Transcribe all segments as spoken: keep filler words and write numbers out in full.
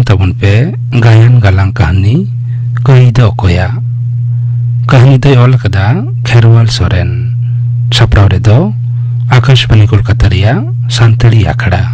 ᱛᱟᱵᱚᱱ ᱯᱮ ᱜᱟᱭᱟᱱ ᱜᱟᱞᱟᱝ ᱠᱟᱹᱦᱱᱤ ᱠᱟᱹᱭ ᱫᱚ ᱚᱠᱚᱭᱟᱜ? ᱠᱟᱹᱦᱱᱤ ᱫᱚᱭ ᱚᱞ ᱟᱠᱟᱫᱟ ᱠᱷᱮᱨᱣᱟᱞ ᱥᱚᱨᱮᱱ᱾ ᱥᱟᱯᱲᱟᱣ ᱨᱮᱫᱚ ᱟᱠᱟᱥᱵᱟᱬᱤ ᱠᱳᱞᱠᱟᱛᱟ ᱨᱮᱭᱟᱜ ᱥᱟᱱᱛᱟᱲᱤ ᱟᱠᱷᱲᱟ᱾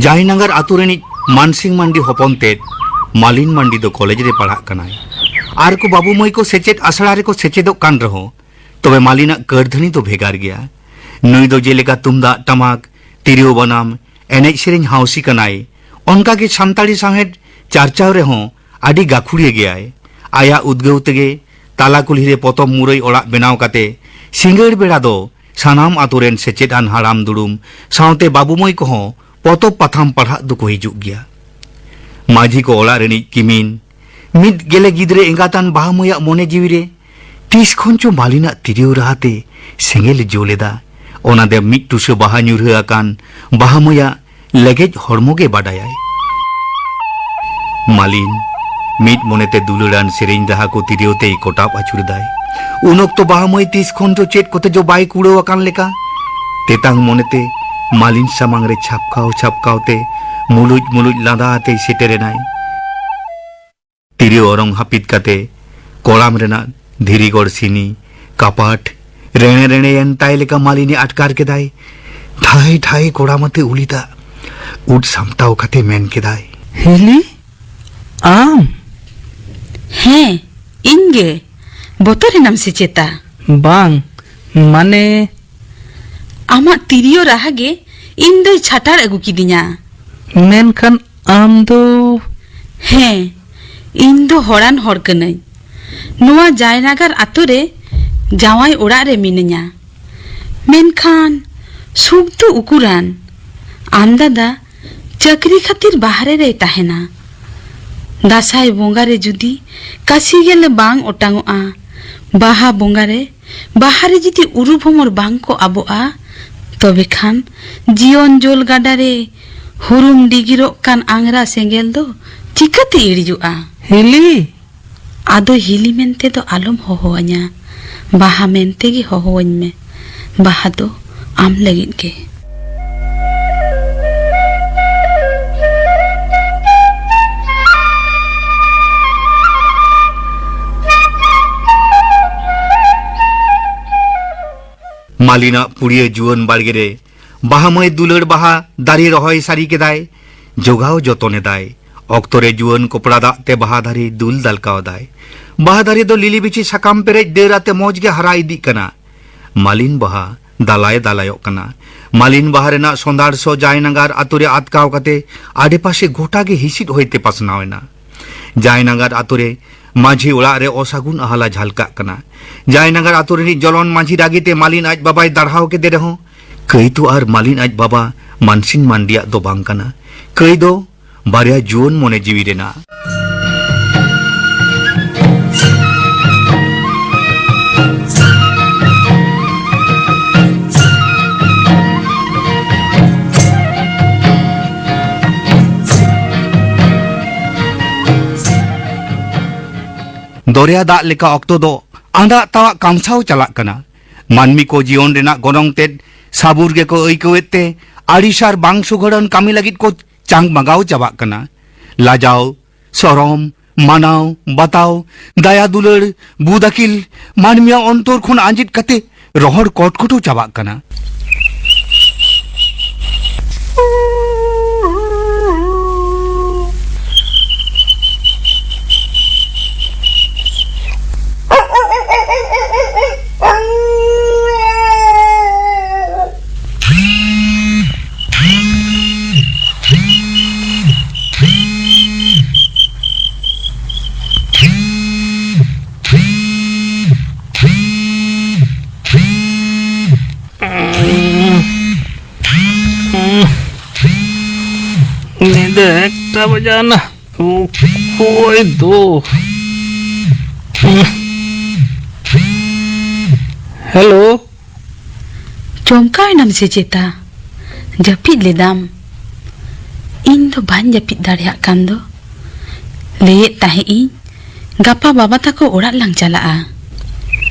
ᱡᱟᱭᱱᱟᱜᱟᱨ ᱟᱛᱳ ᱨᱤᱱᱤᱡ ᱢᱟᱱᱥᱤᱝ ᱢᱟᱱᱰᱤ ᱦᱚᱯᱚᱱ ᱛᱮᱫ ᱢᱟᱞᱤᱱ ᱢᱟᱱᱰᱤ ᱫᱚ ᱠᱚᱞᱮᱡᱽ ᱨᱮ ᱯᱟᱲᱦᱟᱜ ᱠᱟᱱᱟᱭ᱾ ᱟᱨ ᱠᱚ ᱵᱟᱹᱵᱩ ᱢᱟᱹᱭ ᱠᱚ ᱥᱮᱪᱮᱫ ᱟᱥᱲᱟ ᱨᱮᱠᱚ ᱥᱮᱪᱮᱫᱚᱜ ᱠᱟᱱ ᱨᱮᱦᱚᱸ, ᱛᱚᱵᱮ ᱢᱟᱹᱞᱤᱱᱟᱜ ᱠᱟᱹᱨᱫᱷᱟᱹᱱᱤ ᱫᱚ ᱵᱷᱮᱜᱟᱨ ᱜᱮᱭᱟ᱾ ᱱᱩᱭ ᱫᱚ ᱡᱮᱞᱮᱠᱟ ᱛᱩᱢᱫᱟᱜ ᱴᱟᱢᱟᱠ, ᱛᱤᱨᱭᱳ ᱵᱟᱱᱟᱢ, ᱮᱱᱮᱡ ᱥᱮᱨᱮᱧ ᱦᱟᱣᱥᱤ ᱠᱟᱱᱟᱭ, ᱚᱱᱠᱟᱜᱮ ᱥᱟᱱᱛᱟᱲᱤ ᱥᱟᱶᱦᱮᱫ ᱪᱟᱨᱪᱟᱣ ᱨᱮᱦᱚᱸ ᱟᱹᱰᱤ ᱜᱟᱹᱠᱷᱩᱲᱤᱭᱟᱹ ᱜᱮᱭᱟᱭ᱾ ᱟᱭᱟᱜ ᱩᱫᱽᱜᱟᱹᱣ ᱛᱮᱜᱮ ᱛᱟᱞᱟ ᱠᱩᱞᱦᱤ ᱨᱮ ᱯᱚᱛᱚᱵ ᱢᱩᱨᱟᱹᱭ ᱚᱲᱟᱜ ᱵᱮᱱᱟᱣ ᱠᱟᱛᱮ ᱥᱤᱸᱜᱟᱹᱲ ᱵᱮᱲᱟ ᱫᱚ ᱥᱟᱱᱟᱢ ᱟᱛᱳ ᱨᱮᱱ ᱥᱮᱪᱮᱫ ᱟᱱ ᱦᱟᱲᱟᱢ ᱫᱩᱲᱩᱢ ᱥᱟᱶᱛᱮ ᱵᱟᱹᱵᱩ ᱢᱟᱹᱭ ᱠᱚᱦᱚᱸ ᱯᱚᱛᱚᱵ ᱯᱟᱛᱷᱟᱢ ᱯᱟᱲᱦᱟᱜ ᱫᱚᱠᱚ ᱦᱤᱡᱩᱜ ᱜᱮᱭᱟ᱾ ᱢᱟᱹᱡᱷᱤ ᱠᱚ ᱚᱲᱟᱜ ᱨᱤᱱᱤᱡ ᱠᱤᱢᱤᱱ ᱢᱤᱫ ᱜᱮᱞᱮ ᱜᱤᱫᱽᱨᱟᱹ ᱮᱸᱜᱟᱛᱟᱱ ᱵᱟᱦᱟ ᱢᱟᱹᱭᱟᱜ ᱢᱚᱱᱮ ᱡᱤᱣᱤ ᱨᱮ ᱛᱤᱥ ᱠᱷᱚᱱ ᱪᱚ ᱢᱟᱹᱞᱤᱱᱟᱜ ᱛᱤᱨᱭᱳ ᱨᱟᱦᱟ ᱛᱮ ᱥᱮᱸᱜᱮᱞ ᱮ ᱡᱩᱞ ᱮᱫᱟ᱾ ᱚᱱᱟ ᱫᱚ ᱢᱤᱫ ᱴᱩᱥᱟᱹ ᱵᱟᱦᱟ ᱧᱩᱨᱦᱟᱹ ᱟᱠᱟᱱ ᱵᱟᱦᱟ ᱢᱟᱹᱭᱟᱜ ᱞᱮᱜᱮᱡ ᱦᱚᱲᱢᱚ ᱜᱮ ᱵᱟᱰᱟᱭᱟᱭ᱾ ᱢᱟᱹᱞᱤᱱ ᱢᱤᱫ ᱢᱚᱱᱮᱛᱮ ᱫᱩᱞᱟᱹᱲᱟᱱ ᱥᱮᱨᱮᱧ ᱨᱟᱦᱟ ᱠᱚ ᱛᱤᱨᱭᱳ ᱛᱮᱭ ᱠᱚᱴᱟᱵ ᱟᱹᱪᱩᱨ ᱮᱫᱟᱭ᱾ ᱩᱱ ᱚᱠᱛᱚ ᱵᱟᱦᱟ ᱢᱟᱹᱭ ᱛᱤᱥ ᱠᱷᱚᱱ ᱪᱚ ᱪᱮᱫ ᱠᱚᱛᱮ ᱪᱚ ᱵᱟᱭ ᱠᱩᱲᱟᱹᱣ ᱟᱠᱟᱱ ᱞᱮᱠᱟ, ᱛᱮᱛᱟᱝ ᱢᱚᱱᱮᱛᱮ ᱢᱟᱹᱞᱤᱱ ᱥᱟᱢᱟᱝ ᱨᱮ ᱪᱷᱟᱯᱠᱟᱣ ᱪᱷᱟᱯᱠᱟᱣ ᱛᱮ ᱢᱩᱞᱩᱡ ᱢᱩᱞᱩᱡ ᱞᱟᱸᱫᱟ ᱟᱛᱮᱭ ᱥᱮᱴᱮᱨ ᱮᱱᱟᱭ᱾ ᱛᱤᱨᱭᱳ ᱚᱨᱚᱝ ᱦᱟᱹᱯᱤᱫ ᱠᱟᱛᱮ ᱠᱚᱲᱟᱢ ᱨᱮᱱᱟᱜ ᱫᱷᱤᱨᱤ ᱜᱚᱲ ᱥᱤᱱᱤ, ᱠᱟᱯᱟᱴ, ᱨᱮᱬᱮ ᱨᱮᱬᱮᱭᱮᱱ ᱛᱟᱭ ᱞᱮᱠᱟ ᱢᱟᱹᱞᱤᱱᱤ ᱟᱴᱠᱟᱨ ᱠᱮᱫᱟᱭ᱾ ᱫᱷᱟᱭ ᱫᱷᱟᱭ ᱠᱚᱲᱟᱢ ᱟᱛᱮ ᱩᱞᱤᱫᱟᱜ᱾ ᱩᱫ ᱥᱟᱢᱴᱟᱣ ᱠᱟᱛᱮ ᱢᱮᱱ ᱠᱮᱫᱟᱭ, "ᱦᱤᱞᱤ, ᱟᱢ?" "ᱦᱮᱸ, ᱤᱧ ᱜᱮ᱾ ᱵᱚᱛᱚᱨ ᱮᱱᱟᱢ ᱥᱮ ᱪᱮᱛᱟ?" "ᱵᱟᱝ, ᱢᱟᱱᱮ..." "ᱟᱢᱟᱜ ᱛᱤᱨᱭᱳ ᱨᱟᱦᱟ ᱜᱮ ᱤᱧ ᱫᱚᱭ ᱪᱷᱟᱴᱟᱨ ᱟᱹᱜᱩ ᱠᱤᱫᱤᱧᱟ᱾" "ᱢᱮᱱᱠᱷᱟᱱ ᱟᱢ ᱫᱚ..." "ᱦᱮᱸ, ᱤᱧ ᱫᱚ ᱦᱚᱲᱟᱱ ᱦᱚᱲ ᱠᱟᱹᱱᱟᱹᱧ᱾ ᱱᱚᱣᱟ ᱡᱟᱭᱱᱟᱜᱟᱨ ᱟᱛᱳ ᱨᱮ ᱡᱟᱶᱟᱭ ᱚᱲᱟᱜ ᱨᱮ ᱢᱤᱱᱟᱹᱧᱟ᱾ ᱢᱮᱱᱠᱷᱟᱱ ᱥᱩᱠ ᱫᱚ ᱩᱠᱩᱨᱟᱱ? ᱟᱢ ᱫᱟᱫᱟ ᱪᱟᱹᱠᱨᱤ ᱠᱷᱟᱹᱛᱤᱨ ᱵᱟᱦᱨᱮ ᱨᱮᱭ ᱛᱟᱦᱮᱱᱟ᱾ ᱫᱟᱸᱥᱟᱭ ᱵᱚᱸᱜᱟ ᱨᱮ ᱡᱩᱫᱤ ᱠᱟᱥᱤ ᱜᱮᱞᱮ ᱵᱟᱝ ᱚᱴᱟᱝᱚᱜᱼᱟ, ᱵᱟᱦᱟ ᱵᱚᱸᱜᱟ ᱨᱮ, ᱵᱟᱦᱟ ᱨᱮ ᱡᱩᱫᱤ ᱩᱨᱩ ᱵᱷᱚᱢᱚᱨ ᱵᱟᱝ ᱠᱚ ᱟᱵᱚᱜᱼᱟ, ᱛᱚᱵᱮ ᱠᱷᱟᱱ ᱡᱤᱭᱚᱱ ᱡᱳᱞ ᱜᱟᱰᱟ ᱨᱮ ᱦᱩᱨᱩᱢ ᱰᱤᱜᱤᱨᱚᱜ ᱠᱟᱱ ᱟᱝᱨᱟ ᱥᱮᱸᱜᱮᱞ ᱫᱚ ᱪᱤᱠᱟᱹᱛᱮ ᱤᱲᱤᱡᱚᱜᱼᱟ? ᱦᱤᱞᱤ! ᱟᱫᱚ ᱦᱤᱞᱤ ᱢᱮᱱᱛᱮ ᱫᱚ ᱟᱞᱚᱢ ᱦᱚᱦᱚᱣᱟᱹᱧᱟ, ᱵᱟᱦᱟ ᱢᱮᱱᱛᱮ ᱜᱮ ᱦᱚᱦᱚᱣᱟᱹᱧ ᱢᱮ᱾ ᱵᱟᱦᱟ ᱫᱚ ᱟᱢ ᱞᱟᱹᱜᱤᱫ ᱜᱮ᱾ ᱢᱟᱹᱞᱤᱱᱟᱜ ᱯᱩᱲᱤᱭᱟᱹ ᱡᱩᱣᱟᱹᱱ ᱵᱟᱲᱜᱮ ᱨᱮ ᱵᱟᱦᱟ ᱢᱟᱹᱭ ᱫᱩᱞᱟᱹᱲ ᱵᱟᱦᱟ ᱫᱟᱨᱮ ᱨᱚᱦᱚᱭ ᱥᱟᱹᱨᱤ ᱠᱮᱫᱟᱭ, ᱡᱚᱜᱟᱣ ᱡᱚᱛᱚᱱ ᱮᱫᱟᱭ᱾ ᱚᱠᱛᱚ ᱨᱮ ᱡᱩᱣᱟᱹᱱ ᱠᱚᱯᱲᱟ ᱫᱟᱜ ᱛᱮ ᱵᱟᱦᱟ ᱫᱟᱨᱮ ᱫᱩᱞ ᱫᱟᱞᱠᱟᱣ ᱫᱟᱭ᱾ ᱵᱟᱦᱟ ᱫᱟᱨᱮ ᱫᱚ ᱞᱤᱞᱤ ᱵᱤᱪᱷᱤ ᱥᱟᱠᱟᱢ ᱯᱮᱨᱮᱡ ᱰᱟᱹᱨ ᱟᱛᱮ ᱢᱚᱡᱽ ᱜᱮ ᱦᱟᱨᱟ ᱤᱫᱤᱜ ᱠᱟᱱᱟ᱾ ᱢᱟᱹᱞᱤᱱ ᱵᱟᱦᱟ ᱫᱟᱞᱟᱭ ᱫᱟᱞᱟᱭᱚᱜ ᱠᱟᱱᱟ᱾ ᱢᱟᱹᱞᱤᱱ ᱵᱟᱦᱟ ᱨᱮᱱᱟᱜ ᱥᱚᱸᱫᱷᱟᱲ ᱥᱚ ᱡᱟᱭᱱᱟᱜᱟᱨ ᱟᱛᱳ ᱨᱮ ᱟᱛᱠᱟᱣ ᱠᱟᱛᱮ ᱟᱰᱮᱯᱟᱥᱮ ᱜᱚᱴᱟ ᱜᱮ ᱦᱤᱥᱤᱫ ᱦᱚᱭᱛᱮ ᱯᱟᱥᱱᱟᱣ ᱮᱱᱟ᱾ ᱡᱟᱭᱱᱟᱜᱟᱨ ᱟᱛᱳ ᱨᱮ ᱢᱟᱹᱡᱷᱤ ᱚᱲᱟᱜ ᱨᱮ ᱚᱥᱟᱹᱜᱩᱱ ᱟᱦᱟᱞᱟ ᱡᱷᱟᱞᱠᱟᱜ ᱠᱟᱱᱟ᱾ ᱡᱟᱭᱱᱟᱜᱟᱨ ᱟᱛᱳ ᱨᱤᱱᱤᱡ ᱡᱚᱞᱚᱱ ᱢᱟᱹᱡᱷᱤ ᱨᱟᱹᱜᱤ ᱛᱮ ᱢᱟᱹᱞᱤᱱ ᱟᱡ ᱵᱟᱵᱟᱭ ᱫᱟᱲᱦᱟᱣ ᱠᱮᱫᱮ ᱨᱮᱦᱚᱸ, ᱠᱟᱹᱭ ᱫᱚ ᱟᱨ ᱢᱟᱹᱞᱤᱱ ᱟᱡ ᱵᱟᱵᱟ ᱢᱟᱱᱥᱤᱝ ᱢᱟᱱᱰᱤᱭᱟᱜ ᱫᱚ ᱵᱟᱝ ᱠᱟᱱᱟ᱾ ᱠᱟᱹᱭ ᱫᱚ ᱵᱟᱨᱭᱟ ᱡᱩᱣᱟᱹᱱ ᱢᱚᱱᱮ ᱡᱤᱣᱤ ᱨᱮᱱᱟᱜ᱾ ᱫᱚᱨᱭᱟ ᱫᱟᱜ ᱞᱮᱠᱟ ᱚᱠᱛᱚ ᱫᱚ ᱟᱸᱫᱟᱜ ᱛᱟᱣᱟᱜ ᱠᱟᱢᱥᱟᱣ ᱪᱟᱞᱟᱜ ᱠᱟᱱᱟ᱾ ᱢᱟᱹᱱᱢᱤ ᱠᱚ ᱡᱤᱭᱚᱱ ᱨᱮᱱᱟᱜ ᱜᱚᱱᱚᱝ ᱛᱮᱫ ᱥᱟᱹᱵᱩᱨ ᱜᱮᱠᱚ ᱟᱹᱭᱠᱟᱹᱣᱮᱫ ᱛᱮ ᱟᱹᱲᱤᱥ ᱟᱨ ᱵᱟᱝ ᱥᱩᱜᱷᱟᱹᱲᱟᱱ ᱠᱟᱹᱢᱤ ᱞᱟᱹᱜᱤᱫ ᱠᱚ ᱪᱟᱝ ᱵᱟᱸᱜᱟᱣ ᱪᱟᱵᱟᱜ ᱠᱟᱱᱟ᱾ ᱞᱟᱡᱟᱣ, ᱥᱚᱨᱚᱢ, ᱢᱟᱱᱟᱣ, ᱵᱟᱛᱟᱣ, ᱫᱟᱭᱟ ᱫᱩᱞᱟᱹᱲ, ᱵᱩᱫ ᱟᱹᱠᱤᱞ ᱢᱟᱹᱱᱢᱤᱭᱟᱜ ᱚᱱᱛᱚᱨ ᱠᱷᱚᱱ ᱟᱸᱡᱮᱫ ᱠᱟᱛᱮ ᱨᱚᱦᱚᱲ ᱠᱚᱴᱠᱚᱴᱚ ᱪᱟᱵᱟᱜ ᱠᱟᱱᱟ᱾ ᱮᱠᱴᱟ ᱵᱟᱡᱟᱣᱱᱟ᱾ ᱚᱠᱚᱭ ᱫᱚ? ᱦᱮᱞᱳ᱾ ᱪᱚᱢᱠᱟᱣ ᱮᱱᱟᱢ ᱥᱮ ᱪᱮᱛᱟ? ᱡᱟᱹᱯᱤᱫ ᱞᱮᱫᱟᱢ? ᱤᱧ ᱫᱚ ᱵᱟᱹᱧ ᱡᱟᱹᱯᱤᱫ ᱫᱟᱲᱮᱭᱟᱜ ᱠᱟᱱ ᱫᱚ᱾ ᱞᱟᱹᱭᱮᱫ ᱛᱟᱦᱮᱸᱫ ᱤᱧ, ᱜᱟᱯᱟ ᱵᱟᱵᱟ ᱛᱟᱠᱚ ᱚᱲᱟᱜ ᱞᱟᱝ ᱪᱟᱞᱟᱜᱼᱟ᱾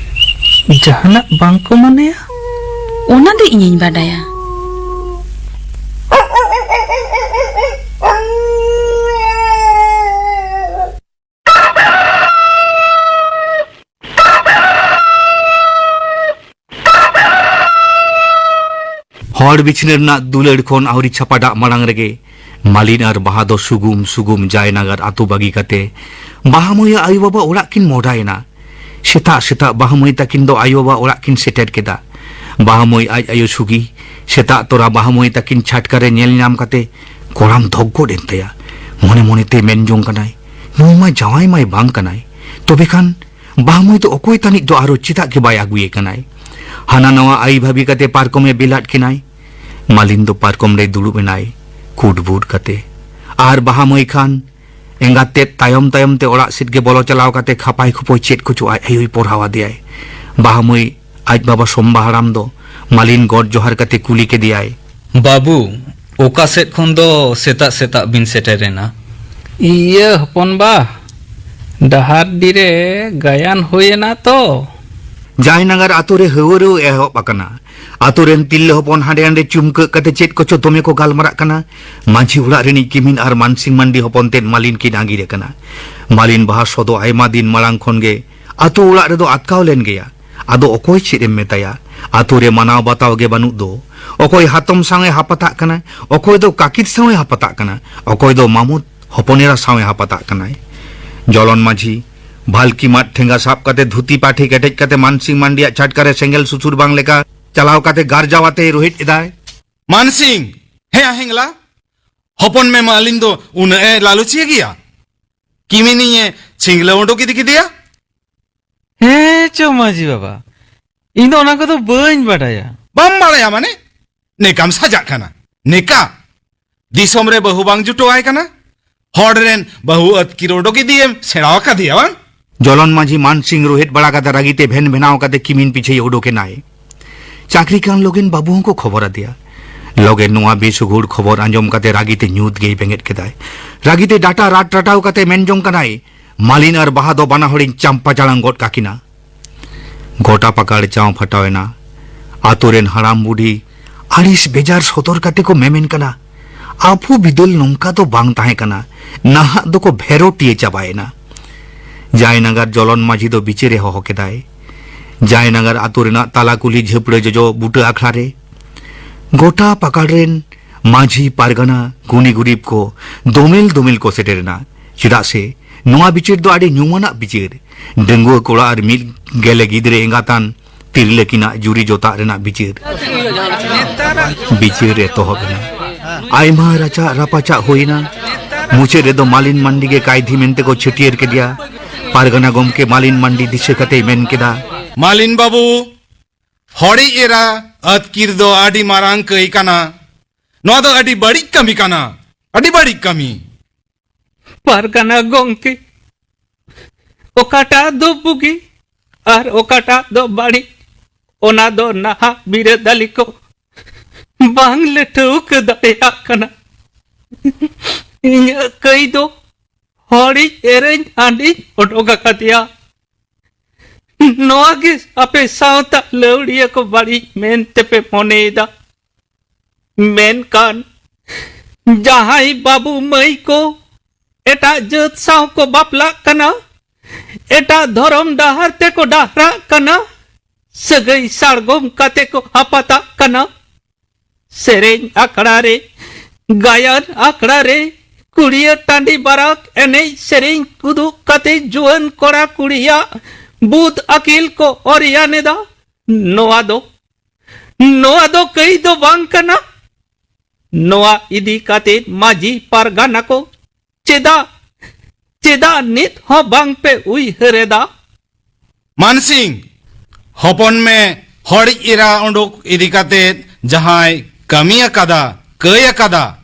ᱡᱟᱦᱟᱱᱟᱜ ᱵᱟᱝ ᱠᱚ ᱢᱚᱱᱮᱭᱟ? ᱚᱱᱟ ᱫᱚ ᱤᱧᱤᱧ ᱵᱟᱰᱟᱭᱟ᱾ ᱦᱚᱲ ᱵᱤᱪᱷᱱᱟᱹ ᱨᱮᱱᱟᱜ ᱫᱩᱞᱟᱹᱲ ᱠᱷᱚᱱ ᱟᱹᱣᱨᱤ ᱪᱷᱟᱯᱟᱰᱟᱜ ᱢᱟᱲᱟᱝ ᱨᱮᱜᱮ ᱢᱟᱞᱤᱱ ᱟᱨ ᱵᱟᱦᱟ ᱫᱚ ᱥᱩᱜᱩᱢ ᱥᱩᱜᱩᱢ ᱡᱟᱭᱱᱟᱜᱟᱨ ᱟᱹᱛᱩ ᱵᱟᱹᱜᱤ ᱠᱟᱛᱮ ᱵᱟᱦᱟ ᱢᱟᱹᱭᱟᱜ ᱟᱭᱳ ᱵᱟᱵᱟ ᱚᱲᱟᱜ ᱠᱤᱱ ᱢᱚᱦᱰᱟᱭᱮᱱᱟ᱾ ᱥᱮᱛᱟᱜ ᱥᱮᱛᱟᱜ ᱵᱟᱦᱟ ᱢᱟᱹᱭ ᱛᱟᱹᱠᱤᱱ ᱫᱚ ᱟᱭᱳ ᱵᱟᱵᱟ ᱚᱲᱟᱜ ᱠᱤᱱ ᱥᱮᱴᱮᱨ ᱠᱮᱫᱟ᱾ ᱵᱟᱦᱟ ᱢᱟᱹᱭ ᱟᱡ ᱟᱭᱳ ᱥᱩᱜᱤ ᱥᱮᱛᱟᱜ ᱛᱚᱨᱟ ᱵᱟᱦᱟ ᱢᱟᱹᱭ ᱛᱟᱹᱠᱤᱱ ᱪᱷᱟᱴᱠᱟ ᱨᱮ ᱧᱮᱞ ᱧᱟᱢ ᱠᱟᱛᱮ ᱠᱚᱲᱟᱢ ᱫᱷᱚᱠ ᱜᱚᱫ ᱮᱱ ᱛᱟᱭᱟ᱾ ᱢᱚᱱᱮ ᱢᱚᱱᱮᱛᱮ ᱢᱮᱱ ᱡᱚᱝ ᱠᱟᱱᱟᱭ, "ᱱᱩᱭ ᱢᱟ ᱡᱟᱶᱟᱭ ᱢᱟᱭ ᱵᱟᱝ ᱠᱟᱱᱟᱭ, ᱛᱚᱵᱮ ᱠᱷᱟᱱ ᱵᱟᱦᱟ ᱢᱟᱹᱭ ᱫᱚ ᱚᱠᱚᱭ ᱛᱟᱹᱱᱤᱡ ᱫᱚ ᱟᱨᱚ ᱪᱮᱫᱟᱜ ᱜᱮ ᱵᱟᱭ ᱟᱹᱜᱩᱭᱮ ᱠᱟᱱᱟᱭ?" ᱦᱟᱱᱟ ᱱᱟᱣᱟ ᱟᱭ ᱵᱷᱟᱵᱤ ᱠᱟᱛᱮ ᱯᱟᱨᱠᱚᱢᱮ ᱵᱮᱞᱟᱫ ᱠᱤᱱᱟᱭ᱾ ᱢᱟᱞᱤᱱ ᱫᱚ ᱯᱟᱨᱠᱚᱢ ᱨᱮ ᱫᱩᱲᱩᱵ ᱮᱱᱟᱭ, ᱠᱩᱴᱵᱩᱴ ᱠᱟᱛᱮ᱾ ᱟᱨ ᱵᱟᱦᱟ ᱢᱟᱹᱭ ᱠᱷᱟᱱ ᱮᱸᱜᱟᱛ ᱛᱮᱫ ᱛᱟᱭᱚᱢ ᱛᱟᱭᱚᱢ ᱛᱮ ᱚᱲᱟᱜ ᱥᱮᱫ ᱜᱮ ᱵᱚᱞᱚ ᱪᱟᱞᱟᱣ ᱠᱟᱛᱮ ᱠᱷᱟᱯᱟᱭ ᱠᱷᱩᱯᱟᱹᱭ ᱪᱮᱫ ᱠᱚᱪᱚ ᱟᱡ ᱟᱭᱳᱭ ᱯᱚᱨᱦᱟᱣ ᱟᱫᱮᱭᱟᱭ᱾ ᱵᱟᱦᱟ ᱢᱟᱹᱭ ᱟᱡ ᱵᱟᱵᱟ ᱥᱚᱢᱵᱟ ᱦᱟᱲᱟᱢ ᱫᱚ ᱢᱟᱞᱤᱱ ᱜᱚᱰ ᱡᱚᱦᱟᱨ ᱠᱟᱛᱮ ᱠᱩᱞᱤ ᱠᱮᱫᱮᱭᱟᱭ, "ᱵᱟᱹᱵᱩ, ᱚᱠᱟ ᱥᱮᱫ ᱠᱷᱚᱱ ᱫᱚ ᱥᱮᱛᱟᱜ ᱥᱮᱛᱟᱜ ᱵᱤᱱ ᱥᱮᱴᱮᱨᱮᱱᱟ?" "ᱤᱭᱟᱹ ᱦᱚᱯᱚᱱ ᱵᱟ, ᱰᱟᱦᱟᱨᱰᱤ ᱨᱮ ᱜᱟᱭᱟᱱ ᱦᱩᱭᱮᱱᱟ ᱛᱚ᱾" ᱡᱟᱭᱱᱟᱜᱟᱨ ᱟᱛᱳ ᱨᱮ ᱦᱟᱹᱣᱟᱹᱨᱟᱹᱣ ᱮᱦᱚᱵ ᱟᱠᱟᱱᱟ᱾ ᱟᱛᱳ ᱨᱮᱱ ᱛᱤᱨᱞᱟᱹ ᱦᱚᱯᱚᱱ ᱦᱟᱸᱰᱮ ᱱᱟᱸᱰᱮ ᱪᱩᱢᱠᱟᱹᱜ ᱠᱟᱛᱮ ᱪᱮᱫ ᱠᱚᱪᱚ ᱫᱚᱢᱮ ᱠᱚ ᱜᱟᱞᱢᱟᱨᱟᱜ ᱠᱟᱱᱟ᱾ ᱢᱟᱹᱡᱷᱤ ᱚᱲᱟᱜ ᱨᱤᱱᱤᱡ ᱠᱤᱢᱤᱱ ᱟᱨ ᱢᱟᱱᱥᱤᱝ ᱢᱟᱱᱰᱤ ᱦᱚᱯᱚᱱ ᱛᱮᱫ ᱢᱟᱞᱤᱱ ᱠᱤᱱ ᱟᱸᱜᱤᱨ ᱟᱠᱟᱱᱟ᱾ ᱢᱟᱞᱤᱱ ᱵᱟᱦᱟ ᱥᱚᱫᱚ ᱟᱭᱢᱟ ᱫᱤᱱ ᱢᱟᱲᱟᱝ ᱠᱷᱚᱱ ᱜᱮ ᱟᱛᱳ ᱚᱲᱟᱜ ᱨᱮᱫᱚ ᱟᱴᱠᱟᱣ ᱞᱮᱱ ᱜᱮᱭᱟ᱾ ᱟᱫᱚ ᱚᱠᱚᱭ ᱪᱮᱫ ᱮᱢ ᱢᱮᱛᱟᱭᱟ? ᱟᱛᱳ ᱨᱮ ᱢᱟᱱᱟᱣ ᱵᱟᱛᱟᱣ ᱜᱮ ᱵᱟᱹᱱᱩᱜ ᱫᱚ᱾ ᱚᱠᱚᱭ ᱦᱟᱛᱚᱢ ᱥᱟᱶ ᱮ ᱦᱟᱯᱟᱛᱟᱜ ᱠᱟᱱᱟ, ᱚᱠᱚᱭ ᱫᱚ ᱠᱟᱠᱤᱛ ᱥᱟᱶ ᱮ ᱦᱟᱯᱟᱛᱟᱜ ᱠᱟᱱᱟ, ᱚᱠᱚᱭ ᱫᱚ ᱢᱟᱢᱚ ᱦᱚᱯᱚᱱ ᱮᱨᱟ ᱥᱟᱶ ᱮ ᱦᱟᱯᱟᱛᱟᱜ ᱠᱟᱱᱟᱭ᱾ ᱡᱚᱞᱚᱱ ᱢᱟᱹᱡᱷᱤ ᱵᱷᱟᱞᱠᱤ ᱢᱟᱫ ᱴᱷᱮᱸᱜᱟ ᱥᱟᱵ ᱠᱟᱛᱮ ᱫᱷᱩᱛᱤ ᱯᱟᱹᱴᱷᱤ ᱠᱮᱴᱮᱡ ᱠᱟᱛᱮ ᱢᱟᱱᱥᱤᱝ ᱢᱟᱱᱰᱤᱭᱟᱜ ᱪᱷᱟᱴᱠᱟ ᱨᱮ ᱥᱮᱸᱜᱮᱞ ᱥᱩᱥᱩᱨ ᱵᱟᱝ ᱞᱮᱠᱟ ᱪᱟᱞᱟᱣ ᱠᱟᱛᱮ ᱜᱟᱨᱡᱟᱣ ᱟᱛᱮᱭ ᱨᱳᱦᱮᱫ ᱮᱫᱟᱭ᱾ ᱢᱟᱱᱥᱤᱝ! ᱦᱮᱸ ᱦᱮᱝᱞᱟ, ᱦᱚᱯᱚᱱ ᱢᱮ ᱢᱟᱞᱤᱱ ᱫᱚ ᱩᱱᱟᱹᱜ ᱮ ᱞᱟᱞᱚᱪᱤᱭᱟᱹ ᱜᱮᱭᱟ? ᱠᱤᱢᱤᱱᱤᱧ ᱮ ᱪᱷᱤᱝᱞᱟᱹᱣ ᱩᱰᱩᱠ ᱤᱫᱤ ᱠᱮᱫᱮᱭᱟ? ᱦᱮᱸ ᱪᱚ ᱢᱟᱹᱡᱷᱤ ᱵᱟᱵᱟ, ᱤᱧ ᱫᱚ ᱚᱱᱟ ᱠᱚᱫᱚ ᱵᱟᱹᱧ ᱵᱟᱰᱟᱭᱟ᱾ ᱵᱟᱢ ᱵᱟᱲᱟᱭᱟ ᱢᱟᱱᱮ? ᱱᱮᱠᱟᱢ ᱥᱟᱡᱟᱜ ᱠᱟᱱᱟ, ᱱᱮᱠᱟ᱾ ᱫᱤᱥᱚᱢ ᱨᱮ ᱵᱟᱹᱦᱩ ᱵᱟᱝ ᱡᱩᱴᱟᱹᱣᱟᱭ ᱠᱟᱱᱟ? ᱦᱚᱲ ᱨᱮᱱ ᱵᱟᱹᱦᱩ ᱟᱹᱛᱠᱤᱨ ᱩᱰᱩᱠ ᱤᱫᱤᱭᱮᱢ ᱥᱮᱬᱟ ᱟᱠᱟᱫᱮᱭᱟ ᱵᱟᱝ? ᱡᱚᱞᱚᱱ ᱢᱟᱹᱡᱷᱤ ᱢᱟᱱ ᱥᱤᱝ ᱨᱳᱦᱮᱫ ᱵᱟᱲᱟ ᱠᱟᱛᱮ ᱨᱟᱹᱜᱤ ᱛᱮ ᱵᱷᱮᱱ ᱵᱷᱮᱱᱟᱣ ᱠᱟᱛᱮ ᱠᱤᱢᱤᱱ ᱯᱤᱪᱷᱟᱹᱭ ᱩᱰᱩᱠ ᱮᱱᱟᱭ᱾ ᱪᱟᱹᱠᱨᱤ ᱠᱟᱱ ᱞᱚᱜᱮᱱ ᱵᱟᱹᱵᱩ ᱦᱚᱸᱠᱚ ᱠᱷᱚᱵᱚᱨ ᱟᱫᱮᱭᱟ᱾ ᱞᱚᱜᱮᱱ ᱱᱚᱣᱟ ᱵᱮᱥᱩᱜᱩᱲ ᱠᱷᱚᱵᱚᱨ ᱟᱸᱡᱚᱢ ᱠᱟᱛᱮ ᱨᱟᱹᱜᱤ ᱛᱮ ᱧᱩᱛ ᱜᱮᱭ ᱵᱮᱸᱜᱮᱫ ᱠᱮᱫᱟᱭ᱾ ᱨᱟᱹᱜᱤ ᱛᱮ ᱰᱟᱴᱟ ᱨᱟᱴ ᱨᱟᱴᱟᱣ ᱠᱟᱛᱮ ᱢᱮᱱ ᱡᱚᱝ ᱠᱟᱱᱟᱭ, "ᱢᱟᱞᱤᱱ ᱟᱨ ᱵᱟᱦᱟ ᱫᱚ ᱵᱟᱱᱟ ᱦᱚᱲᱤᱧ ᱪᱟᱢᱯᱟ ᱪᱟᱲᱟᱝ ᱜᱚᱫ ᱠᱟᱠᱤᱱᱟ᱾" ᱜᱚᱴᱟ ᱯᱟᱠᱟᱲ ᱪᱟᱣ ᱯᱷᱟᱴᱟᱣ ᱮᱱᱟ᱾ ᱟᱛᱳ ᱨᱮᱱ ᱦᱟᱲᱟᱢ ᱵᱩᱰᱷᱤ ᱟᱹᱲᱤᱥ ᱵᱮᱡᱟᱨ ᱥᱚᱫᱚᱨ ᱠᱟᱛᱮ ᱠᱚ ᱢᱮᱢᱮᱱ ᱠᱟᱱᱟ, "ᱟᱵᱚ ᱵᱤᱫᱟᱹᱞ ᱱᱚᱝᱠᱟ ᱫᱚ ᱵᱟᱝ ᱛᱟᱦᱮᱸ ᱠᱟᱱᱟ, ᱱᱟᱦᱟᱜ ᱫᱚᱠᱚ ᱵᱷᱮᱨᱳᱴᱤᱭᱟᱹ ᱪᱟᱵᱟᱭᱮᱱᱟ᱾" ᱡᱟᱭᱱᱟᱜᱟᱨ ᱡᱚᱞᱚᱱ ᱢᱟᱹᱡᱷᱤ ᱫᱚ ᱵᱤᱪᱟᱹᱨᱮ ᱦᱚᱦᱚ ᱠᱮᱫᱟᱭ᱾ ᱡᱟᱭᱱᱟᱜᱟᱨ ᱟᱛᱳ ᱨᱮᱱᱟᱜ ᱛᱟᱞᱟ ᱠᱩᱞᱦᱤ ᱡᱷᱟᱹᱯᱲᱟᱹ ᱡᱚᱡᱚ ᱵᱩᱴᱟᱹ ᱟᱠᱷᱲᱟ ᱨᱮ ᱜᱚᱴᱟ ᱯᱟᱠᱟᱲ ᱨᱮᱱ ᱢᱟᱹᱡᱷᱤ ᱯᱟᱨᱜᱟᱱᱟ ᱜᱩᱱᱤ ᱜᱩᱨᱤᱵ ᱠᱚ ᱫᱚᱢᱮᱞ ᱫᱚᱢᱮᱞ ᱠᱚ ᱥᱮᱴᱮᱨᱮᱱᱟ᱾ ᱪᱮᱫᱟᱜ ᱥᱮ ᱱᱚᱣᱟ ᱵᱤᱪᱟᱹᱨ ᱫᱚ ᱟᱹᱰᱤ ᱧᱩᱢᱟᱱᱟᱜ ᱵᱤᱪᱟᱹᱨ᱾ ᱰᱟᱺᱜᱩᱣᱟᱹ ᱠᱚᱲᱟ ᱟᱨ ᱢᱤᱫ ᱜᱮᱞᱮ ᱜᱤᱫᱽᱨᱟᱹ ᱮᱸᱜᱟᱛᱟᱱ ᱛᱤᱨᱞᱟᱹ ᱠᱤᱱᱟᱜ ᱡᱩᱨᱤ ᱡᱚᱛᱟᱜ ᱨᱮᱱᱟᱜ ᱵᱤᱪᱟᱹᱨ᱾ ᱵᱤᱪᱟᱹᱨ ᱮᱛᱚᱦᱚᱵ ᱮᱱᱟ᱾ ᱟᱭᱢᱟ ᱨᱟᱪᱟᱜ ᱨᱟᱯᱟᱪᱟᱜ ᱦᱩᱭᱮᱱᱟ᱾ ᱢᱩᱪᱟᱹᱫ ᱨᱮᱫᱚ ᱢᱟᱞᱤᱱ ᱢᱟᱱᱰᱤ ᱜᱮ ᱠᱟᱭᱫᱷᱤ ᱢᱮᱱᱛᱮ ᱠᱚ ᱪᱷᱟᱹᱴᱭᱟᱹᱨ ᱠᱮᱫᱮᱭᱟ᱾ ᱯᱟᱨᱜᱟᱱᱟ ᱜᱚᱢᱠᱮ ᱢᱟᱞᱤᱱ ᱢᱟᱱᱰᱤ ᱫᱤᱥᱟᱹ ᱠᱟᱛᱮᱭ ᱢᱮᱱ ᱠᱮᱫᱟ, "ᱢᱟᱞᱤᱱ ᱵᱟᱹᱵᱩ, ᱦᱚᱲᱤᱡ ᱮᱨᱟ ᱟᱹᱛᱠᱤᱨ ᱫᱚ ᱟᱹᱰᱤ ᱢᱟᱨᱟᱝ ᱠᱟᱹᱭ ᱠᱟᱱᱟ᱾ ᱱᱚᱣᱟ ᱫᱚ ᱟᱹᱰᱤ ᱵᱟᱹᱲᱤᱡ ᱠᱟᱹᱢᱤ ᱠᱟᱱᱟ, ᱟᱹᱰᱤ ᱵᱟᱹᱲᱤᱡ ᱠᱟᱹᱢᱤ᱾" ᱯᱟᱨᱜᱟᱱᱟ ᱜᱚᱢᱠᱮ, ᱚᱠᱟᱴᱟᱜ ᱫᱚ ᱵᱩᱜᱤ ᱟᱨ ᱚᱠᱟᱴᱟᱜ ᱫᱚ ᱵᱟᱹᱲᱤᱡ, ᱚᱱᱟ ᱫᱚ ᱱᱟᱦᱟᱜ ᱵᱤᱨᱟᱹᱫᱟᱹᱞᱤ ᱠᱚ ᱵᱟᱝ ᱞᱮ ᱴᱷᱟᱹᱣᱠᱟᱹ ᱫᱟᱲᱮᱭᱟᱜ ᱠᱟᱱᱟ᱾ ᱤᱧᱟᱹᱜ ᱠᱟᱹᱭ ᱫᱚ ᱦᱚᱲᱤᱡ ᱮᱨᱟᱧ ᱦᱟᱺᱰᱤᱧ ᱚᱰᱚᱠ ᱟᱠᱟᱫᱮᱭᱟ᱾ ᱱᱚᱣᱟ ᱜᱮ ᱟᱯᱮ ᱥᱟᱶᱛᱟ ᱞᱟᱹᱣᱲᱤᱭᱟᱹ ᱠᱚ ᱵᱟᱹᱲᱤᱡ ᱢᱮᱱ ᱛᱮᱯᱮ ᱢᱚᱱᱮᱭᱮᱫᱟ᱾ ᱢᱮᱱᱠᱷᱟᱱ ᱡᱟᱦᱟᱸᱭ ᱵᱟᱹᱵᱩ ᱢᱟᱹᱭ ᱠᱚ ᱮᱴᱟᱜ ᱡᱟᱹᱛ ᱥᱟᱶ ᱠᱚ ᱵᱟᱯᱞᱟᱜ ᱠᱟᱱᱟ, ᱮᱴᱟᱜ ᱫᱷᱚᱨᱚᱢ ᱰᱟᱦᱟᱨ ᱛᱮᱠᱚ ᱰᱟᱦᱨᱟᱜ ᱠᱟᱱᱟ, ᱥᱟᱹᱜᱟᱹᱭ ᱥᱟᱲᱜᱚᱢ ᱠᱟᱛᱮ ᱠᱚ ᱦᱟᱯᱟᱛᱟᱜ ᱠᱟᱱᱟ, ᱥᱮᱨᱮᱧ ᱟᱠᱷᱲᱟ ᱨᱮ, ᱜᱟᱭᱟᱱ ᱟᱠᱷᱲᱟ ᱨᱮ, ᱠᱩᱲᱤᱭᱟᱹ ᱴᱟᱺᱰᱤ ᱵᱟᱨᱟᱠ ᱮᱱᱮᱡ ᱥᱮᱨᱮᱧ ᱩᱫᱩᱜ ᱠᱟᱛᱮ ᱡᱩᱣᱟᱹᱱ ᱠᱚᱲᱟ ᱠᱩᱲᱤᱭᱟᱜ ᱵᱩᱫ ᱟᱹᱠᱤᱞ ᱠᱚ ᱚᱨᱭᱟᱱ ᱮᱫᱟ᱾ ᱱᱚᱣᱟ ᱫᱚ, ᱱᱚᱣᱟ ᱫᱚ ᱠᱟᱹᱭ ᱫᱚ ᱵᱟᱝ ᱠᱟᱱᱟ᱾ ᱱᱚᱣᱟ ᱤᱫᱤ ᱠᱟᱛᱮ ᱢᱟᱹᱡᱷᱤ ᱯᱟᱨᱜᱟᱱᱟ ᱠᱚ ᱪᱮᱫᱟᱜ, ᱪᱮᱫᱟᱜ ᱱᱤᱛ ᱦᱚᱸ ᱵᱟᱝ ᱯᱮ ᱩᱭᱦᱟᱹᱨ ᱮᱫᱟ? ᱢᱟᱱᱥᱤᱝ, ᱦᱚᱯᱚᱱ ᱢᱮ, ᱦᱚᱲᱤᱡ ᱮᱨᱟ ᱩᱰᱩᱠ ᱤᱫᱤ ᱠᱟᱛᱮ ᱡᱟᱦᱟᱸᱭ ᱠᱟᱹᱢᱤ ᱟᱠᱟᱫᱟ, ᱠᱟᱹᱭ ᱟᱠᱟᱫᱟ,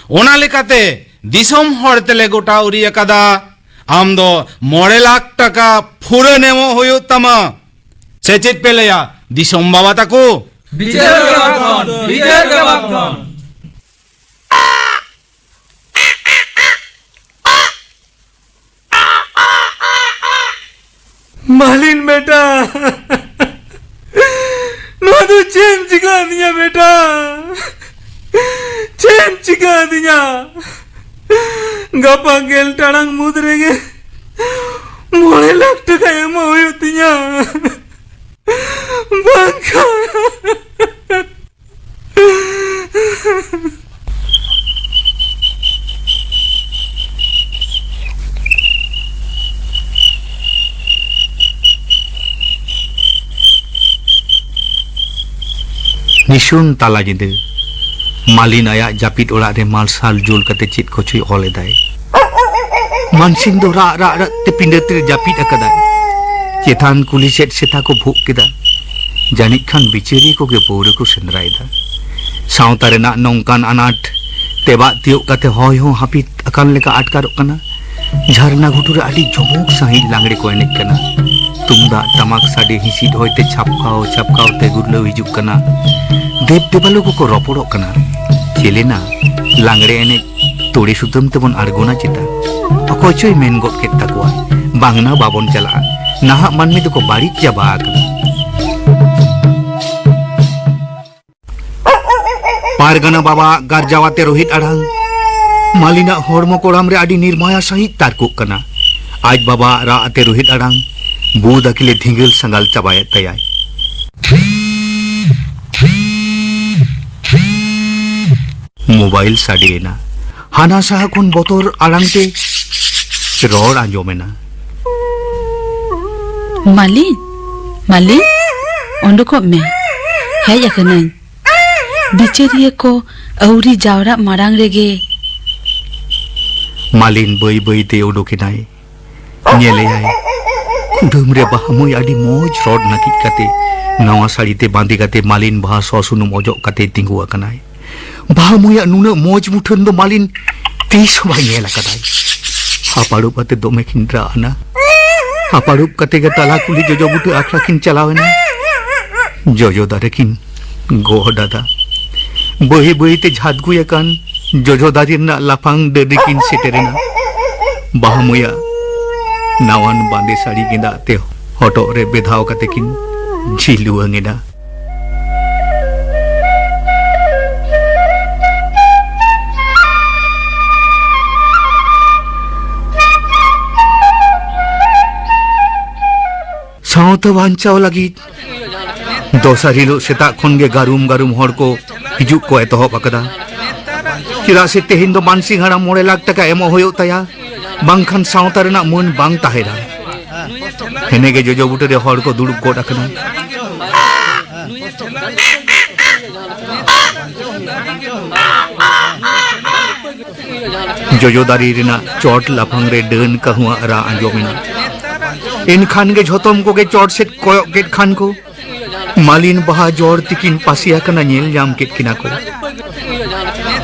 ᱚᱱᱟ ᱞᱮᱠᱟᱛᱮ ᱫᱤᱥᱚᱢ ᱦᱚᱲ ᱛᱮᱞᱮ ᱜᱚᱴᱟ ᱩᱨᱤ ᱟᱠᱟᱫᱟ, ᱟᱢ ᱫᱚ ᱢᱚᱬᱮ ᱞᱟᱠᱷ ᱴᱟᱠᱟ ᱯᱷᱩᱨᱟᱹᱱ ᱮᱢᱚᱜ ᱦᱩᱭᱩᱜ ᱛᱟᱢᱟ᱾ ᱥᱮ ᱪᱮᱫ ᱯᱮ ᱞᱟᱹᱭᱟ ᱫᱤᱥᱚᱢ ᱵᱟᱵᱟ ᱛᱟᱠᱚ? ᱵᱤᱪᱟᱹᱨ ᱜᱮ ᱵᱟᱝ ᱠᱷᱚᱱ, ᱵᱤᱪᱟᱹᱨ ᱜᱮ ᱵᱟᱝ ᱠᱷᱚᱱ᱾ ᱢᱟᱞᱤᱱ ᱵᱮᱴᱟ, ᱱᱚᱣᱟ ᱫᱚ ᱪᱮᱫ ᱮᱢ ᱪᱤᱠᱟ ᱟᱹᱫᱤᱧᱟ ᱵᱮᱴᱟ? ᱪᱮᱫ ᱮᱢ ᱪᱤᱠᱟ ᱟᱹᱫᱤᱧᱟ? ᱜᱟᱯᱟ ᱜᱮᱞ ᱴᱟᱲᱟᱝ ᱢᱩᱫᱽ ᱨᱮᱜᱮ ᱢᱚᱬᱮ ᱞᱟᱠᱷ ᱴᱟᱠᱟ ᱮᱢᱚᱜ ᱦᱩᱭᱩᱜ ᱛᱤᱧᱟ, ᱵᱟᱝᱠᱷᱟᱱ ᱱᱤᱥᱩᱱ ᱛᱟᱞᱟ ᱧᱤᱫᱟᱹ ᱢᱟᱞᱤᱱ ᱟᱭᱟᱜ ᱡᱟᱹᱯᱤᱫ ᱚᱲᱟᱜ ᱨᱮ ᱢᱟᱨᱥᱟᱞ ᱡᱩᱞ ᱠᱟᱛᱮ ᱪᱮᱫ ᱠᱚᱪᱚᱭ ᱚᱞ ᱮᱫᱟᱭ᱾ ᱢᱟᱱᱥᱤᱝ ᱫᱚ ᱨᱟᱜ ᱨᱟᱜ ᱨᱟᱜ ᱛᱮ ᱯᱤᱸᱰᱟᱹ ᱛᱮ ᱡᱟᱹᱯᱤᱫ ᱟᱠᱟᱫᱟᱭ᱾ ᱪᱮᱛᱟᱱ ᱠᱩᱞᱦᱤ ᱥᱮᱫ ᱥᱮᱛᱟ ᱠᱚ ᱵᱷᱩᱜ ᱠᱮᱫᱟ᱾ ᱡᱟᱹᱱᱤᱡ ᱠᱷᱟᱱ ᱵᱤᱪᱟᱹᱨᱤᱭᱟᱹ ᱠᱚᱜᱮ ᱯᱟᱹᱣᱨᱟᱹ ᱠᱚ ᱥᱮᱸᱫᱽᱨᱟᱭᱮᱫᱟ᱾ ᱥᱟᱶᱛᱟ ᱨᱮᱱᱟᱜ ᱱᱚᱝᱠᱟᱱ ᱟᱱᱟᱴ ᱛᱮᱵᱟᱜ ᱛᱤᱭᱳᱜ ᱠᱟᱛᱮ ᱦᱚᱭ ᱦᱚᱸ ᱦᱟᱹᱯᱤᱫ ᱟᱠᱟᱱ ᱞᱮᱠᱟ ᱟᱴᱠᱟᱨᱚᱜ ᱠᱟᱱᱟ᱾ ᱡᱷᱟᱨᱱᱟ ᱜᱷᱩᱴᱩ ᱨᱮ ᱟᱹᱰᱤ ᱡᱚᱢᱚᱠ ᱥᱟᱺᱦᱤᱡ ᱞᱟᱜᱽᱲᱮ ᱠᱚ ᱮᱱᱮᱡ ᱠᱟᱱᱟ᱾ ᱛᱩᱢᱫᱟᱜ ᱴᱟᱢᱟᱠ ᱥᱟᱰᱮ ᱦᱤᱸᱥᱤᱫ ᱦᱚᱭᱛᱮ ᱪᱷᱟᱯᱠᱟᱣ ᱪᱷᱟᱯᱠᱟᱣ ᱛᱮ ᱜᱩᱨᱞᱟᱹᱣ ᱦᱤᱡᱩᱜ ᱠᱟᱱᱟ᱾ ᱫᱮᱵ ᱫᱮᱵᱟᱞᱳ ᱠᱚᱠᱚ ᱨᱚᱯᱚᱲᱚᱜ ᱠᱟᱱᱟ᱾ ᱪᱮᱞᱮᱱᱟ, ᱞᱟᱜᱽᱲᱮ ᱮᱱᱮᱡ ᱛᱚᱲᱮ ᱥᱩᱛᱟᱹᱢ ᱛᱮᱵᱚᱱ ᱟᱬᱜᱚᱱᱟ ᱪᱮᱛᱟ? ᱚᱠᱚᱭ ᱪᱚᱭ ᱢᱮᱱ ᱜᱚᱫ ᱠᱮᱫ ᱛᱟᱠᱚᱣᱟ, ᱵᱟᱝᱱᱟ ᱵᱟᱵᱚᱱ ᱪᱟᱞᱟᱜᱼᱟ, ᱱᱟᱦᱟᱜ ᱢᱟᱹᱱᱢᱤ ᱫᱚᱠᱚ ᱵᱟᱹᱲᱤᱡ ᱪᱟᱵᱟ ᱟᱠᱟᱱᱟ᱾ ᱯᱟᱨᱜᱟᱱᱟ ᱵᱟᱵᱟᱣᱟᱜ ᱜᱟᱨᱡᱟᱣ ᱟᱛᱮ ᱨᱳᱦᱤᱛ ᱟᱲᱟᱝ ᱢᱟᱹᱞᱤᱱᱟᱜ ᱦᱚᱲᱢᱚ ᱠᱚᱲᱟᱢ ᱨᱮ ᱟᱹᱰᱤ ᱱᱤᱨᱢᱟᱭᱟ ᱥᱟᱹᱦᱤᱡ ᱛᱟᱨᱠᱚᱜ ᱠᱟᱱᱟ᱾ ᱟᱡ ᱵᱟᱵᱟᱣᱟᱜ ᱨᱟᱜ ᱟᱛᱮ ᱨᱳᱦᱤᱛ ᱟᱲᱟᱝ ᱵᱩ ᱫᱟᱹᱠᱤᱞᱮ ᱫᱷᱤᱸᱜᱟᱹᱞ ᱥᱟᱸᱜᱟᱞ ᱪᱟᱵᱟᱭᱮᱫ ᱛᱟᱭᱟᱭ᱾ ᱢᱳᱵᱟᱭᱤᱞ ᱥᱟᱰᱮᱭᱮᱱᱟ᱾ ᱦᱟᱱᱟ ᱥᱟᱦᱟ ᱠᱷᱚᱱ ᱵᱚᱛᱚᱨ ᱟᱲᱟᱝ ᱛᱮ ᱨᱚᱲ ᱟᱸᱡᱚᱢᱮᱱᱟ᱾ ᱢᱟᱹᱞᱤᱱ, ᱢᱟᱹᱞᱤᱱ, ᱚᱰᱚᱠᱚᱜ ᱢᱮ, ᱦᱮᱡ ᱟᱠᱟᱱᱟᱹᱧ᱾ ᱵᱤᱪᱟᱹᱨᱤᱭᱟᱹ ᱠᱚ ᱟᱹᱣᱨᱤ ᱡᱟᱣᱨᱟᱜ ᱢᱟᱲᱟᱝ ᱨᱮᱜᱮ᱾ ᱢᱟᱹᱞᱤᱱ ᱵᱟᱹᱭ ᱵᱟᱹᱭ ᱛᱮ ᱚᱰᱚᱠᱮᱱᱟᱭ᱾ ᱧᱮᱞᱮᱭᱟᱭ, ᱠᱩᱰᱟᱹᱢ ᱨᱮ ᱵᱟᱦᱟ ᱢᱟᱹᱭ ᱟᱹᱰᱤ ᱢᱚᱡᱽ ᱨᱚᱰ ᱱᱟᱹᱠᱤᱡ ᱠᱟᱛᱮ, ᱱᱟᱣᱟ ᱥᱟᱹᱲᱤ ᱛᱮ ᱵᱟᱸᱫᱮ ᱠᱟᱛᱮ ᱢᱟᱹᱞᱤᱱ ᱵᱟᱦᱟ ᱥᱚ ᱥᱩᱱᱩᱢ ᱚᱡᱚᱜ ᱠᱟᱛᱮ ᱛᱤᱸᱜᱩ ᱟᱠᱟᱱᱟᱭ᱾ ᱵᱟᱦᱟ ᱢᱟᱹᱭᱟᱜ ᱱᱩᱱᱟᱹᱜ ᱢᱚᱡᱽ ᱢᱩᱴᱷᱟᱹᱱ ᱫᱚ ᱢᱟᱞᱤᱱ ᱛᱤᱥ ᱦᱚᱸ ᱵᱟᱭ ᱧᱮᱞ ᱟᱠᱟᱫᱟᱭ᱾ ᱦᱟᱯᱟᱲᱩᱵ ᱟᱛᱮ ᱫᱚᱢᱮ ᱠᱤᱱ ᱨᱟᱜ ᱟᱱᱟ᱾ ᱦᱟᱯᱟᱲᱩᱵ ᱠᱟᱛᱮ ᱜᱮ ᱛᱟᱞᱟ ᱠᱩᱞᱦᱤ ᱡᱚᱡᱚ ᱵᱩᱴᱟᱹ ᱟᱠᱷᱲᱟ ᱠᱤᱱ ᱪᱟᱞᱟᱣ ᱮᱱᱟ᱾ ᱡᱚᱡᱚ ᱫᱟᱨᱮ ᱠᱤᱱ ᱜᱚᱦᱚᱰ ᱟᱫᱟ᱾ ᱵᱟᱹᱭ ᱵᱟᱹᱭ ᱛᱮ ᱡᱷᱟᱫᱜᱩᱭ ᱟᱠᱟᱱ ᱡᱚᱡᱚ ᱫᱟᱨᱮ ᱨᱮᱱᱟᱜ ᱞᱟᱯᱷᱟᱝ ᱰᱟᱹᱨ ᱨᱮᱠᱤᱱ ᱥᱮᱴᱮᱨ ᱮᱱᱟ᱾ ᱵᱟᱦᱟ ᱢᱟᱹᱭᱟᱜ ᱱᱟᱣᱟᱱ ᱵᱟᱸᱫᱮ ᱥᱟᱹᱲᱤ ᱜᱮᱸᱫᱟᱜ ᱛᱮ ᱦᱚᱴᱚᱜ ᱨᱮ ᱵᱮᱫᱷᱟᱣ ᱠᱟᱛᱮ ᱠᱤᱱ ᱡᱷᱤᱞᱣᱟᱹᱝ ᱮᱱᱟ᱾ ᱥᱟᱶᱛᱟ ᱵᱟᱧᱪᱟᱣ ᱞᱟᱹᱜᱤᱫ ᱫᱚᱥᱟᱨ ᱦᱤᱞᱳᱜ ᱥᱮᱛᱟᱜ ᱠᱷᱚᱱ ᱜᱮ ᱜᱟᱹᱨᱩᱢ ᱜᱟᱹᱨᱩᱢ ᱦᱚᱲ ᱠᱚ ᱦᱤᱡᱩᱜ ᱠᱚ ᱮᱛᱚᱦᱚᱵ ᱟᱠᱟᱫᱟ᱾ ᱪᱮᱫᱟᱜ ᱥᱮ ᱛᱮᱦᱮᱧ ᱫᱚ ᱢᱟᱱᱥᱤᱝ ᱦᱟᱲᱟᱢ ᱢᱚᱬᱮ ᱞᱟᱠᱷ ᱴᱟᱠᱟ ᱮᱢᱚᱜ ᱦᱩᱭᱩᱜ ᱛᱟᱭᱟ, ᱵᱟᱝᱠᱷᱟᱱ ᱥᱟᱶᱛᱟ ᱨᱮᱱᱟᱜ ᱢᱟᱹᱱ ᱵᱟᱝ ᱛᱟᱦᱮᱱᱟ᱾ ᱦᱮᱱᱮ ᱜᱮ ᱡᱚᱡᱚ ᱵᱩᱴᱟᱹ ᱨᱮ ᱦᱚᱲ ᱠᱚ ᱫᱩᱲᱩᱵ ᱜᱚᱫ ᱟᱠᱟᱱᱟ᱾ ᱡᱚᱡᱚ ᱫᱟᱨᱮ ᱨᱮᱱᱟᱜ ᱪᱚᱴ ᱞᱟᱯᱷᱟᱝ ᱨᱮ ᱰᱟᱹᱱ ᱠᱟᱹᱦᱩᱣᱟᱜ ᱨᱟᱜ ᱟᱸᱡᱚᱢ ᱮᱱᱟ᱾ ᱮᱱᱠᱷᱟᱱ ᱜᱮ ᱡᱷᱚᱛᱚᱢ ᱠᱚᱜᱮ ᱪᱚᱴ ᱥᱮᱫ ᱠᱚᱭᱚᱜ ᱠᱮᱫ ᱠᱷᱟᱱ ᱠᱚ, ᱢᱟᱞᱤᱱ ᱵᱟᱦᱟ ᱡᱚᱲ ᱛᱤᱠᱤᱱ ᱯᱟᱹᱥᱤ ᱟᱠᱟᱱᱟ ᱧᱮᱞ ᱧᱟᱢ ᱠᱮᱫ ᱠᱤᱱᱟ ᱠᱚ᱾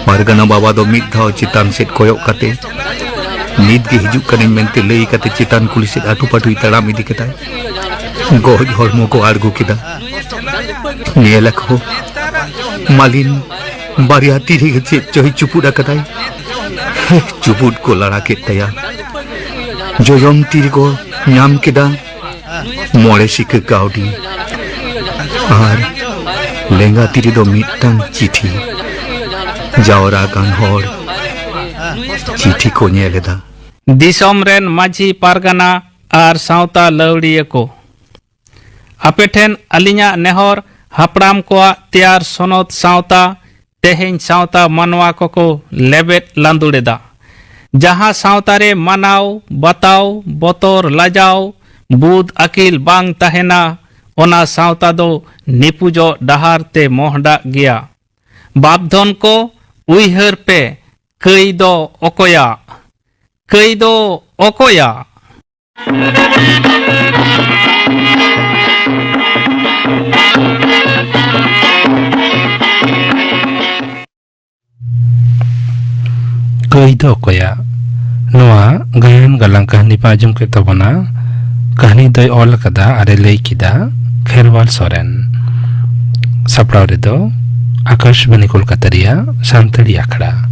ᱯᱟᱨᱜᱟᱱᱟ ᱵᱟᱵᱟ ᱫᱚ ᱢᱤᱫ ᱫᱷᱟᱣ ᱪᱮᱛᱟᱱ ᱥᱮᱫ ᱠᱚᱭᱚᱜ ᱠᱟᱛᱮ, "ᱱᱤᱛ ᱜᱮ ᱦᱤᱡᱩᱜ ᱠᱟᱹᱱᱟᱹᱧ" ᱢᱮᱱᱛᱮ ᱞᱟᱹᱭ ᱠᱟᱛᱮ ᱪᱮᱛᱟᱱ ᱠᱩᱞᱦᱤ ᱥᱮᱫ ᱟᱹᱴᱩ ᱯᱟᱹᱴᱩᱭ ᱛᱟᱲᱟᱢ ᱤᱫᱤ ᱠᱮᱫᱟᱭ᱾ ᱜᱚᱡ ᱦᱚᱲᱢᱚ ᱠᱚ ᱟᱬᱜᱚ ᱠᱮᱫᱟ᱾ ᱧᱮᱞ ᱟᱠᱚ, ᱢᱟᱞᱤᱱ ᱵᱟᱨᱭᱟ ᱛᱤ ᱨᱮᱜᱮ ᱪᱮᱫ ᱪᱚᱭ ᱪᱩᱯᱩᱫ ᱟᱠᱟᱫᱟᱭ᱾ ᱪᱩᱯᱩᱫ ᱠᱚ ᱞᱟᱲᱟ ᱠᱮᱫ ᱛᱟᱭᱟ᱾ ᱡᱚᱡᱚᱢ ᱛᱤ ᱨᱮᱠᱚ ᱧᱟᱢ ᱠᱮᱫᱟ ᱢᱚᱬᱮ ᱥᱤᱠᱟᱹ ᱠᱟᱹᱣᱰᱤ ᱟᱨ ᱞᱮᱸᱜᱟ ᱛᱤ ᱨᱮᱫᱚ ᱢᱤᱫᱴᱟᱝ ᱪᱤᱴᱷᱤ᱾ ᱡᱟᱣᱨᱟ ᱟᱠᱟᱱ ᱦᱚᱲ ᱪᱤᱴᱷᱤ ᱠᱚ ᱧᱮᱞ ᱮᱫᱟ᱾ ᱫᱤᱥᱚᱢ ᱨᱮᱱ ᱢᱟᱹᱡᱷᱤ ᱯᱟᱨᱜᱟᱱᱟ ᱟᱨ ᱥᱟᱶᱛᱟ ᱞᱟᱹᱣᱲᱤᱭᱟᱹ ᱠᱚ, ᱟᱯᱮ ᱴᱷᱮᱱ ᱟᱹᱞᱤᱧᱟᱜ ᱱᱮᱦᱚᱨ, ᱦᱟᱯᱲᱟᱢ ᱠᱚᱣᱟᱜ ᱛᱮᱭᱟᱨ ᱥᱚᱱᱚᱛ ᱥᱟᱶᱛᱟ ᱛᱮᱦᱮᱧ ᱥᱟᱶᱛᱟ ᱢᱟᱱᱣᱟ ᱠᱚᱠᱚ ᱞᱮᱵᱮᱫ ᱞᱟᱸᱫᱩᱲ ᱮᱫᱟ᱾ ᱡᱟᱦᱟᱸ ᱥᱟᱶᱛᱟ ᱨᱮ ᱢᱟᱱᱟᱣ, ᱵᱟᱛᱟᱣ, ᱵᱚᱛᱚᱨ, ᱞᱟᱡᱟᱣ, ᱵᱩᱫ, ᱟᱹᱠᱤᱞ ᱵᱟᱝ ᱛᱟᱦᱮᱱᱟ, ᱚᱱᱟ ᱥᱟᱶᱛᱟ ᱫᱚ ᱱᱤᱯᱩᱡᱚᱜ ᱰᱟᱦᱟᱨ ᱛᱮ ᱢᱚᱦᱰᱟᱜ ᱜᱮᱭᱟ᱾ ᱵᱟᱯ ᱫᱷᱚᱱ ᱠᱚ, ᱩᱭᱦᱟᱹᱨ ᱯᱮ, ᱠᱟᱹᱭ ᱫᱚ ᱚᱠᱚᱭᱟᱜ? ᱠᱟᱹᱭ ᱫᱚ ᱚᱠᱚᱭᱟᱜ? ᱠᱟᱹᱭ ᱫᱚ ᱚᱠᱚᱭᱟᱜ? ᱱᱚᱣᱟ ᱜᱟᱭᱟᱱ ᱜᱟᱞᱟᱝ ᱠᱟᱹᱦᱱᱤ ᱯᱮ ᱟᱸᱡᱚᱢ ᱠᱮᱫ ᱛᱟᱵᱚᱱᱟ᱾ ᱠᱟᱹᱦᱱᱤ ᱫᱚᱭ ᱚᱞ ᱟᱠᱟᱫᱟ ᱟᱨᱮ ᱞᱟᱹᱭ ᱠᱮᱫᱟ ᱠᱷᱮᱨᱣᱟᱞ ᱥᱚᱨᱮᱱ᱾ ᱥᱟᱯᱲᱟᱣ ᱨᱮᱫᱚ ᱟᱠᱟᱥᱵᱟᱱᱤ ᱠᱳᱞᱠᱟᱛᱟ ᱨᱮᱭᱟᱜ ᱥᱟᱱᱛᱟᱲᱤ ᱟᱠᱷᱲᱟ᱾